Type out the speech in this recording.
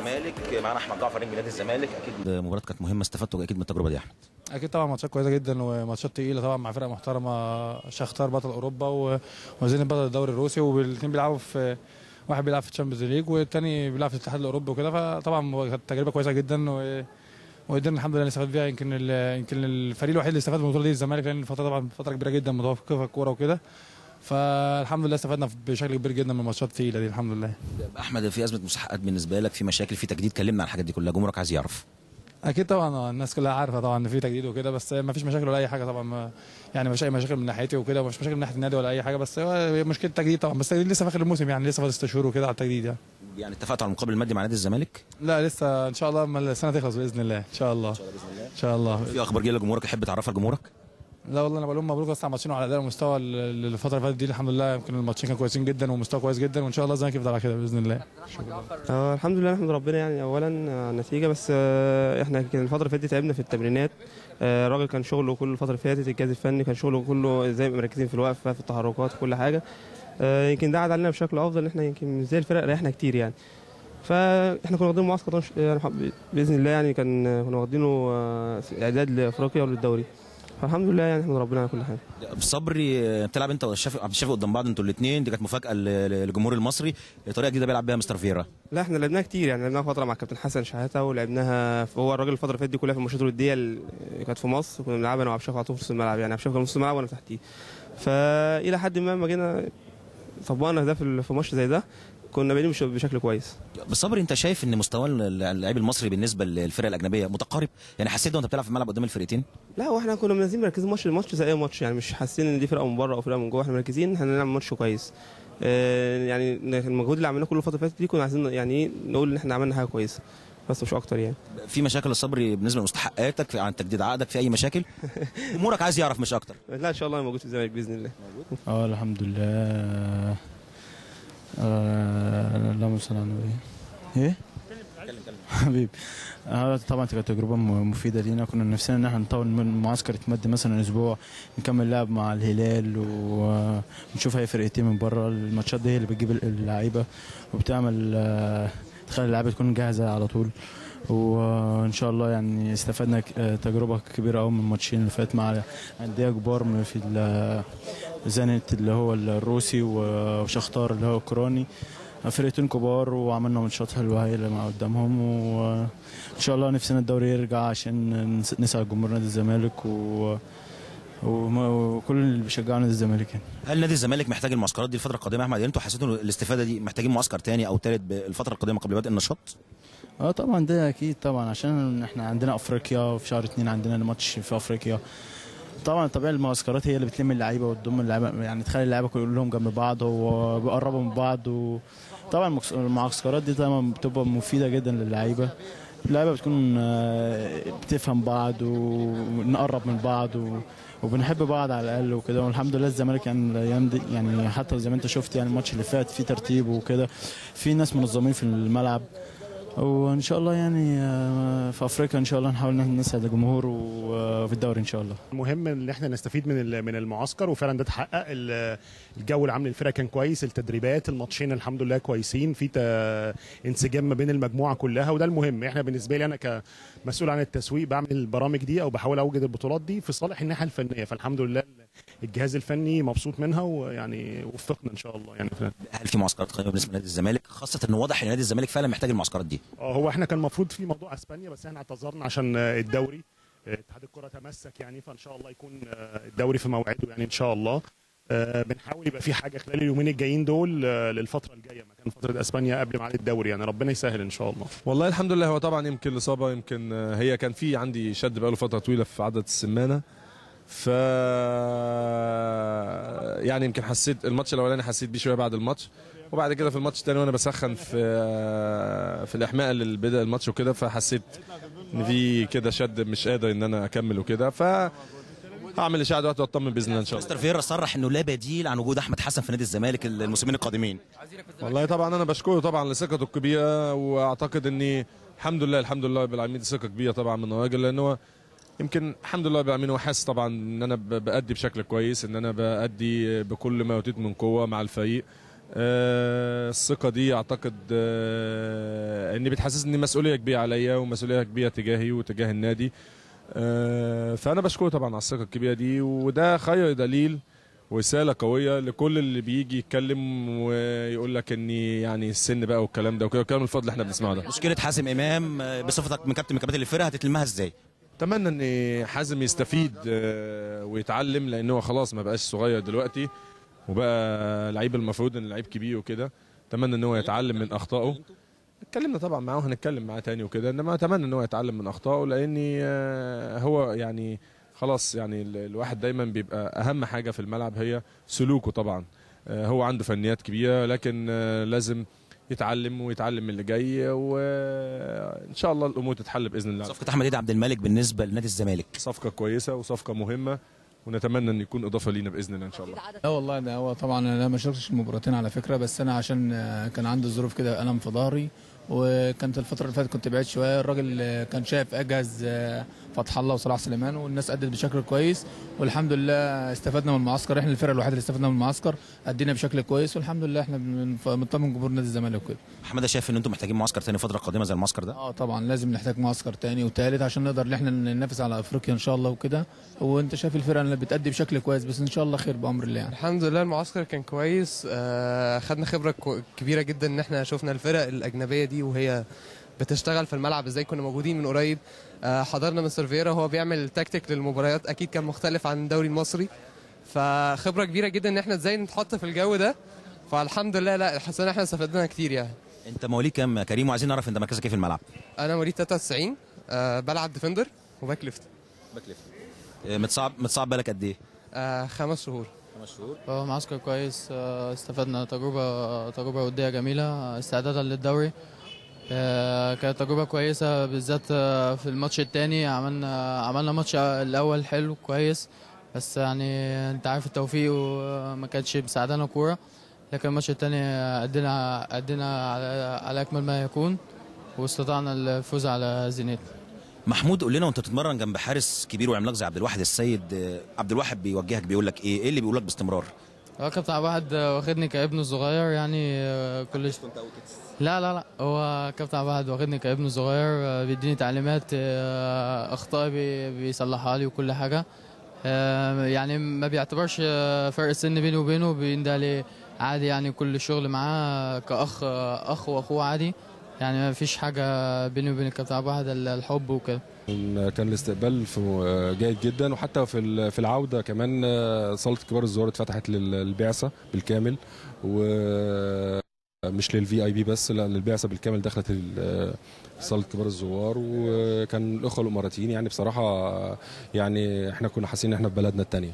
الزمالك، معانا احمد جعفر نجم نادي الزمالك. اكيد مباراة كانت مهمة، استفدتوا اكيد من التجربة دي يا احمد؟ اكيد طبعا، ماتشات كويسة جدا وماتشات تقيلة طبعا مع فرق محترمه، شختار بطل اوروبا وزينب بطل الدوري الروسي، والاثنين بيلعبوا في، واحد بيلعب في ال Champions League والثاني بيلعب في الاتحاد الاوروبي وكده. فطبعا كانت تجربه كويسة جدا وقدرنا الحمد لله نستفاد بيها. يمكن الفريق الوحيد اللي استفاد من البطولة دي الزمالك، لان الفترة طبعا فترة كبيرة جدا متوقفه الكورة وكده، فالحمد لله استفدنا بشكل كبير جدا من الماتشات الثقيلة دي الحمد لله. احمد، في ازمة مستحقات بالنسبة لك، في مشاكل، في تجديد، كلمنا عن الحاجات دي كلها، جمهورك عايز يعرف. اكيد طبعا الناس كلها عارفه طبعا ان في تجديد وكده، بس ما فيش مشاكل ولا اي حاجة طبعا، يعني ما فيش اي مشاكل من ناحيتي وكده، ومش مشاكل من ناحية النادي ولا اي حاجة، بس هو مشكلة التجديد طبعا، بس التجديد لسه في اخر الموسم، يعني لسه فاضل 6 شهور وكده على التجديد. يعني اتفقتوا على المقابل المادي مع نادي الزمالك؟ لا لسه، ان شاء الله اما السنة تخلص باذن الله. ان شاء الله ان شاء الله. في اخبار جاية لجمهورك تحب تعرفها لجمهورك؟ لا والله انا بقول لهم مبروك بس على الماتشين وعلى اداء المستوى الفترة اللي فاتت دي الحمد لله. يمكن الماتشين كانوا كويسين جدا ومستوى كويس جدا، وان شاء الله الزمالك يفضل على كده باذن الله. شكرا. الحمد لله، نحمد ربنا يعني اولا على النتيجة، بس احنا كان الفترة اللي فاتت تعبنا في التمرينات. الراجل كان شغله كل الفترة اللي فاتت، الجهاز الفني كان شغله كله زي ما مركزين في الوقفة، في التحركات، في كل حاجة. يمكن ده عاد علينا بشكل افضل، ان احنا يمكن زي الفرق ريحنا كتير يعني. فاحنا كنا واخدين معسكر يعني باذن الله، يعني كنا واخدينه اعداد لافريقيا وللدوري، فالحمد لله يعني نحمد ربنا على كل حاجة. صبري، بتلعب انت والشافي عبد الشافي قدام بعض انتوا الاثنين، دي كانت مفاجاة للجمهور المصري، طريقه جديدة بيلعب بيها مستر فيرا. لا احنا لعبناها كتير يعني، لعبناها فترة مع كابتن حسن شحاته، ولعبناها هو الراجل الفترة اللي فاتت دي كلها في الماتشات الودية اللي كانت في مصر، كنا بنلعبها انا وعبد الشافي على طول في نص الملعب، يعني عبد الشافي كان نص الملعب وانا تحتيه. فالى حد ما جينا طبقنا ده في ماتش زي ده، كنا بادئين بشكل كويس. بس صبري، انت شايف ان مستوى اللاعب المصري بالنسبة للفرق الاجنبية متقارب؟ يعني حسيت وانت بتلعب في الملعب قدام الفرقتين؟ لا، واحنا كنا منزلين مركزين ماتش الماتش زي اي ماتش، يعني مش حاسين ان دي فرقه من بره او فرقه من جوه، احنا مركزين احنا نلعب ماتش كويس. يعني المجهود اللي عملناه كل الفترة اللي فاتت دي كنا عايزين يعني نقول ان احنا عملنا حاجة كويسة، بس مش اكتر يعني. في مشاكل الصبري بالنسبة لمستحقاتك عن تجديد عقدك، في اي مشاكل؟ جمهورك عايز يعرف مش اكتر. لا ان شاء الله انا موجود في الزمالك باذن الله. الحمد لله. اللهم صل على النبي. ايه؟ حبيبي، طبعا كانت تجربه مفيدة لينا، كنا نفسنا ان احنا نطول من المعسكر، يتمد مثلا اسبوع، نكمل لعب مع الهلال ونشوف اي فرقتين من بره. الماتشات دي هي اللي بتجيب اللعيبة وبتعمل تخلي اللعيبة تكون جاهزة على طول، وان شاء الله يعني استفدنا تجربه كبيرة قوي من الماتشين اللي فات مع اندية كبار في زينت اللي هو الروسي وشختار اللي هو الاوكراني، فرقتين كبار، وعملنا ماتشات حلوة هايلة مع قدامهم، وان شاء الله نفسنا الدوري يرجع عشان نسعد جمهور نادي الزمالك وكل اللي بيشجعوا نادي الزمالك يعني. هل نادي الزمالك محتاج المعسكرات دي الفترة القادمة يا احمد؟ انتوا حسيتوا ان الاستفادة دي محتاجين معسكر ثاني او ثالث بالفترة القادمة قبل بدء النشاط؟ طبعا ده اكيد طبعا، عشان احنا عندنا افريقيا، وفي شهر 2 عندنا الماتش في افريقيا. طبعا طبيعي المعسكرات هي اللي بتلم اللعيبة وتضم اللعيبة، يعني تخلي اللعيبة كلهم جنب بعض وبيقربوا من بعض، وطبعا المعسكرات دي طبعا بتبقى مفيدة جدا للعيبة. اللعيبة بتكون بتفهم بعض ونقرب من بعض وبنحب بعض على الاقل وكده. والحمد لله الزمالك يعني الايام دي، يعني حتى زي ما انت شفت يعني الماتش اللي فات في ترتيب وكده، في ناس منظمين في الملعب، وان شاء الله يعني في افريقيا ان شاء الله نحاول نسعد الجمهور وفي الدوري ان شاء الله. المهم ان احنا نستفيد من المعسكر، وفعلا ده اتحقق. الجو العام للفرقة كان كويس، التدريبات، الماتشين الحمد لله كويسين، في انسجام ما بين المجموعة كلها، وده المهم. احنا بالنسبة لي انا كمسؤول عن التسويق بعمل البرامج دي او بحاول اوجد البطولات دي في صالح الناحية الفنية، فالحمد لله الجهاز الفني مبسوط منها، ويعني وفقنا ان شاء الله. يعني هل في معسكرات قادمة بالنسبة لنادي الزمالك، خاصة انه واضح ان نادي الزمالك فعلا محتاج المعسكرات دي؟ هو احنا كان المفروض في موضوع اسبانيا، بس احنا اعتذرنا عشان الدوري، اتحاد الكره تمسك يعني، فان شاء الله يكون الدوري في موعده يعني ان شاء الله. بنحاول يبقى في حاجة خلال اليومين الجايين دول للفترة الجاية مكان فترة اسبانيا قبل ميعاد الدوري، يعني ربنا يسهل ان شاء الله. والله الحمد لله. هو طبعا يمكن الاصابة، يمكن هي كان في عندي شد بقاله فترة طويلة في عضلة السمانه، ف يعني يمكن حسيت الماتش الاولاني حسيت بيه شوية بعد الماتش، وبعد كده في الماتش الثاني وانا بسخن في الاحماء اللي بدا الماتش وكده، فحسيت ان في كده شد مش قادر ان انا اكمل وكده، ف هعمل اشاعة دلوقتي واطمن باذن الله ان شاء الله. مستر فيرا صرح انه لا بديل عن وجود احمد حسن في نادي الزمالك الموسمين القادمين. والله طبعا انا بشكره طبعا لثقته الكبيرة، واعتقد اني الحمد لله الحمد لله رب العالمين دي ثقة كبيرة طبعا من الراجل، لان هو يمكن الحمد لله رب العالمين هو حاسس طبعا ان انا بأدي بشكل كويس، ان انا بأدي بكل ما اوتيت من قوة مع الفريق. الثقة دي اعتقد ان بتحسسني مسؤولية كبيرة عليا ومسؤولية كبيرة تجاهي وتجاه النادي. فانا بشكره طبعا على الثقة الكبيرة دي، وده خير دليل ورسالة قوية لكل اللي بيجي يتكلم ويقول لك ان يعني السن بقى والكلام ده وكده، والكلام الفاضي اللي احنا بنسمعه ده. مشكلة حازم امام بصفتك من كابتن من كباتن الفرقة هتتلمها ازاي؟ اتمنى ان حازم يستفيد ويتعلم، لان هو خلاص ما بقاش صغير دلوقتي وبقى لعيب، المفروض ان لعيب كبير وكده. اتمنى ان هو يتعلم من اخطائه. اتكلمنا طبعا معاه وهنتكلم معاه تاني وكده، انما اتمنى ان هو يتعلم من اخطائه، لان هو يعني خلاص يعني الواحد دايما بيبقى اهم حاجة في الملعب هي سلوكه. طبعا هو عنده فنيات كبيرة، لكن لازم يتعلم ويتعلم من اللي جاي، وان شاء الله الامور تتحل باذن الله. صفقة احمد عيد عبد الملك بالنسبة لنادي الزمالك صفقة كويسة وصفقه مهمة، ونتمنى ان يكون اضافه لينا باذن الله ان شاء الله. لا والله ده هو طبعا انا ما شاركتش المباراتين على فكرة، بس انا عشان كان عندي ظروف كده الم في ظهري، وكانت الفترة اللي فاتت كنت بعيد شوية. الراجل كان شايف اجهز فتح الله وصلاح سليمان، والناس ادت بشكل كويس والحمد لله. استفدنا من المعسكر، احنا الفرقة الوحيدة اللي استفدنا من المعسكر، ادينا بشكل كويس والحمد لله. احنا بنطمن جمهور نادي الزمالك وكده. احمد، شايف ان انتم محتاجين معسكر ثاني الفترة القادمة زي المعسكر ده؟ اه طبعا لازم نحتاج معسكر ثاني وثالث عشان نقدر ان احنا ننافس على افريقيا ان شاء الله وكده. وانت شايف الفرقة اللي بتأدي بشكل كويس، بس ان شاء الله خير بامر الله يعني. الحمد لله المعسكر كان كويس، خدنا خبره كبيرة جدا ان احنا شفنا الفرق الاجنبية دي وهي بتشتغل في الملعب ازاي. كنا موجودين من قريب، حضرنا مستر فييرا وهو بيعمل تكتيك للمباريات، اكيد كان مختلف عن الدوري المصري، فخبره كبيرة جدا ان احنا ازاي نتحط في الجو ده. فالحمد لله، لا حسنا احنا استفدنا كتير يعني. انت مواليد كام يا كريم؟ وعايزين نعرف انت مركزك ايه في الملعب. انا مواليد 93، بلعب defender و back left. back left. متصعب بالك قد ايه؟ 5 شهور. 5 شهور. معسكر كويس، استفدنا تجربه وديه جميلة استعدادا للدوري. كانت تجربة كويسة، بالذات في الماتش الثاني عملنا ماتش الأول حلو كويس، بس يعني أنت عارف التوفيق وما كانش مساعدانا كورة، لكن الماتش الثاني أدينا على أكمل ما يكون واستطعنا الفوز على زينيت. محمود، قول لنا وأنت بتتمرن جنب حارس كبير وعملاق زي عبد الواحد السيد، عبد الواحد بيوجهك بيقول لك إيه؟ إيه اللي بيقول لك باستمرار؟ كابتن عبد الواحد واخدني كابنه الصغير يعني، كل لا لا لا، هو كابتن عبد الواحد واخدني كابنه الصغير، بيديني تعليمات، اخطائي بيصلحها لي وكل حاجة، يعني ما بيعتبرش فرق السن بيني وبينه، بيندى لي عادي يعني، كل الشغل معاه كأخ، اخ واخوه عادي يعني، ما فيش حاجة بيني وبين الكابتن عبد الواحد الحب وكده. كان الاستقبال جيد جدا، وحتى في العودة كمان صاله كبار الزوار اتفتحت للبعثه بالكامل، ومش لل VIP بس، لا للبعثه بالكامل دخلت صاله كبار الزوار. وكان الاخوة الاماراتيين يعني بصراحة يعني احنا كنا حاسين ان احنا في بلدنا الثانية.